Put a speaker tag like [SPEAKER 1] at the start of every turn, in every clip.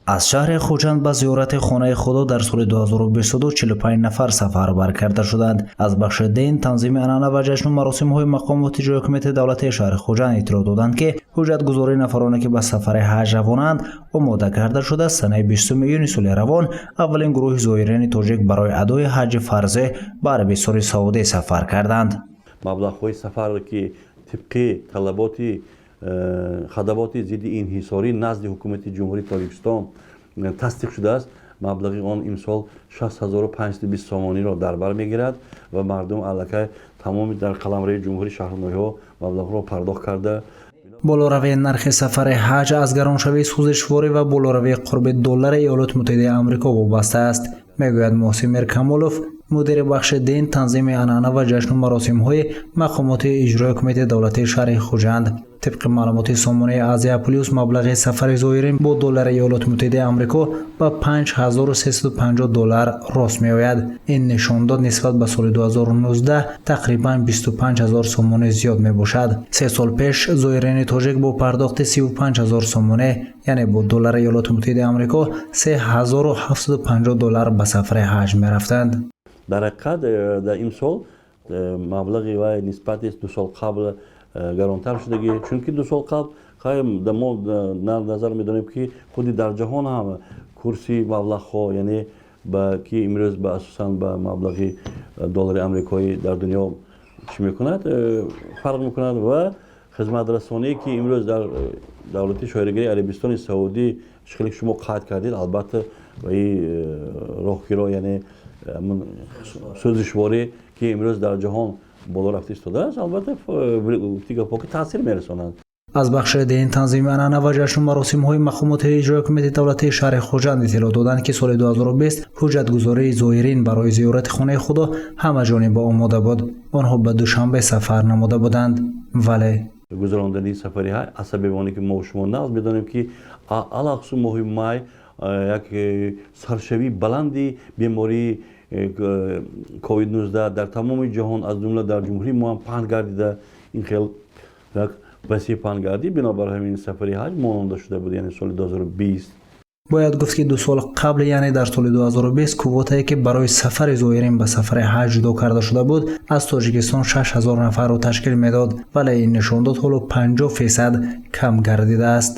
[SPEAKER 1] Аз шаҳри Хуҷанд ба зиёрати Хонаи Худо дар соли 2022 45 нафар сафарбар карда шуданд. Аз бахши дин, танзими анъана ва ҷашну маросимҳои мақомоти иҷроияи ҳокимияти давлатии шаҳри Хуҷанд иттилоъ доданд, ки ҳуҷҷатгузории нафароне, ки ба сафари ҳаҷ равонанд, омода карда шуда, санаи 20 июни соли равон аввалин гурӯҳи зоирини тоҷик барои адои ҳаҷи фарзӣ ба Арабистони Саудӣ сафар карданд.
[SPEAKER 2] Маблағҳои сафар, ки тибқи талаботи хадамоти зидди инҳисорӣ назди Ҳукумати Ҷумҳурии Тоҷикистон тасдиқ шудааст, маблағи он имсол 6520 сомониро дар бар мегирад ва мардум аллакай тамоми дар қаламрави ҷумҳурӣ, шаҳру ноҳияҳо маблағро пардохт карда.
[SPEAKER 1] Болоравии нархи сафари ҳаҷ аз гароншавии сӯзишворӣ ва болоравии қурби доллари Иёлоти Муттаҳидаи Амрико вобаста аст, мегӯяд Муҳсин Миркамолов, мудири бахши дин, танзими анъана ва ҷашну маросимҳои мақомоти иҷроияи ҳокимияти давлатии шаҳри Хуҷанд. Тибқи маълумоти сомонаи Азия Плюс, маблағи сафари зоирин бо доллари Иёлоти Муттаҳидаи Амрико ба 5350 доллар рост меояд. Ин нишондод нисбат ба соли 2019 тақрибан 25 ҳазор сомонӣ зиёд мебошад. 3 сол пеш зоирини тоҷик бо пардохти 35 ҳазор сомонӣ, яъне бо доллари Иёлоти Муттаҳидаи Амрико 3750 доллар, ба сафари ҳаҷ мерафтанд.
[SPEAKER 2] Дар ҳақиқат, дар имсол маблағи вай нисбати 2 сол қабл гаронтар шудагӣ, чунки 2 сол қабл мо назар медонем, ки худи дар ҷаҳон ҳам курси маблағҳо, яъне ки имрӯз ба асосан ба маблағи доллари амрикоӣ дар дунё чӣ мекунад, фарқ мекунад ва хизматрасоние, ки имрӯз дар давлати шоҳигарии Арабистони Саудӣ, хеле шумо қайд кардед, албатта, и роҳкиро, яъне сӯзишворӣ, ки имрӯз дар ҷаҳон боло рафта истодааст, албатта, гуфти гапҳо ки таъсир мерасонад.
[SPEAKER 1] Аз бахши дин, танзими анъана ва ҷашну маросимҳои мақомоти иҷроияи ҳокимияти давлатии шаҳри Хуҷанд иттилоъ доданд, ки соли 2020 ҳуҷҷатгузории зоирин барои зиёрати Хонаи Худо ҳамаҷониба омода буд. Онҳо ба Душанбе сафар намуда буданд, вале
[SPEAKER 2] гузарондани сафари ҳаҷ аз сабаби оне ки мо шумо нағз медонем, ки алахусус моҳи май як саршавии баланди бемории COVID-19 дар тамоми ҷаҳон, аз ҷумла дар ҷумҳурии мо ҳам паҳн гардида, ин хел як васеъ паҳн гардид. Бинобар ҳамин сафари ҳаҷ монда шуда буд, яъне соли 2020.
[SPEAKER 1] Бояд гуфт, ки 2 сол қабл, яъне дар соли 2020, квотае, ки барои сафари зоирин ба сафари ҳаҷ ҷудо карда шуда буд, аз Тоҷикистон 6000 нафарро ташкил медод, вале ин нишондод ҳоло 50% кам гардидааст.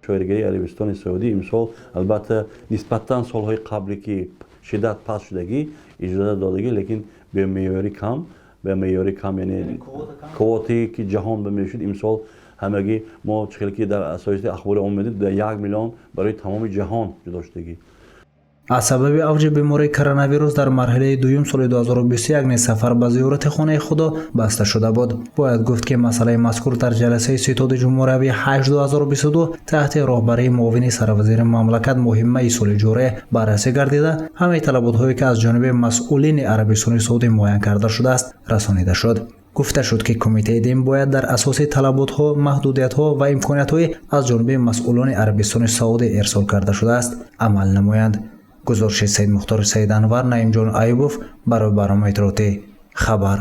[SPEAKER 2] Шоҳигарии Арабистони Саудӣ имсол, албатта, нисбатан солҳои қабле, ки шиддат паст шудагӣ, иҷоза додагӣ, лекин ба меъёри кам, яъне квотае, ки ҷаҳон ба мешуд, имсол ҳамагӣ мо чӣ хел ки дар асоси ахбори омма медид, 1 миллион барои тамоми ҷаҳон ҷудо шудагӣ.
[SPEAKER 1] Аз сабаби авҷи бемории коронавирус дар марҳилаи дуюм соли 2021 низ сафар ба зиёрати Хонаи Худо баста шуда буд. Бояд гуфт, ки масъалаи мазкур дар ҷаласаи ситоди ҷумҳуриявии ҳаҷ 2022 таҳти роҳбарии муовини сарвазири мамлакат моҳи майи соли ҷорӣ баррасӣ гардида, ҳамаи талаботҳое, ки аз ҷониби масъулини Арабистони Саудӣ муайян карда шудааст, расонида шуд. Гуфта шуд, ки кумитаи дин бояд дар асоси талаботҳо, маҳдудиятҳо ва имкониятҳои аз ҷониби масъулони Арабистони Саудӣ ирсол карда шудааст, амал намоянд. Гузориши Саидмухтори Саиданвар, Наимҷон Аюбов барои барномаи иттилоотӣ «Хабар».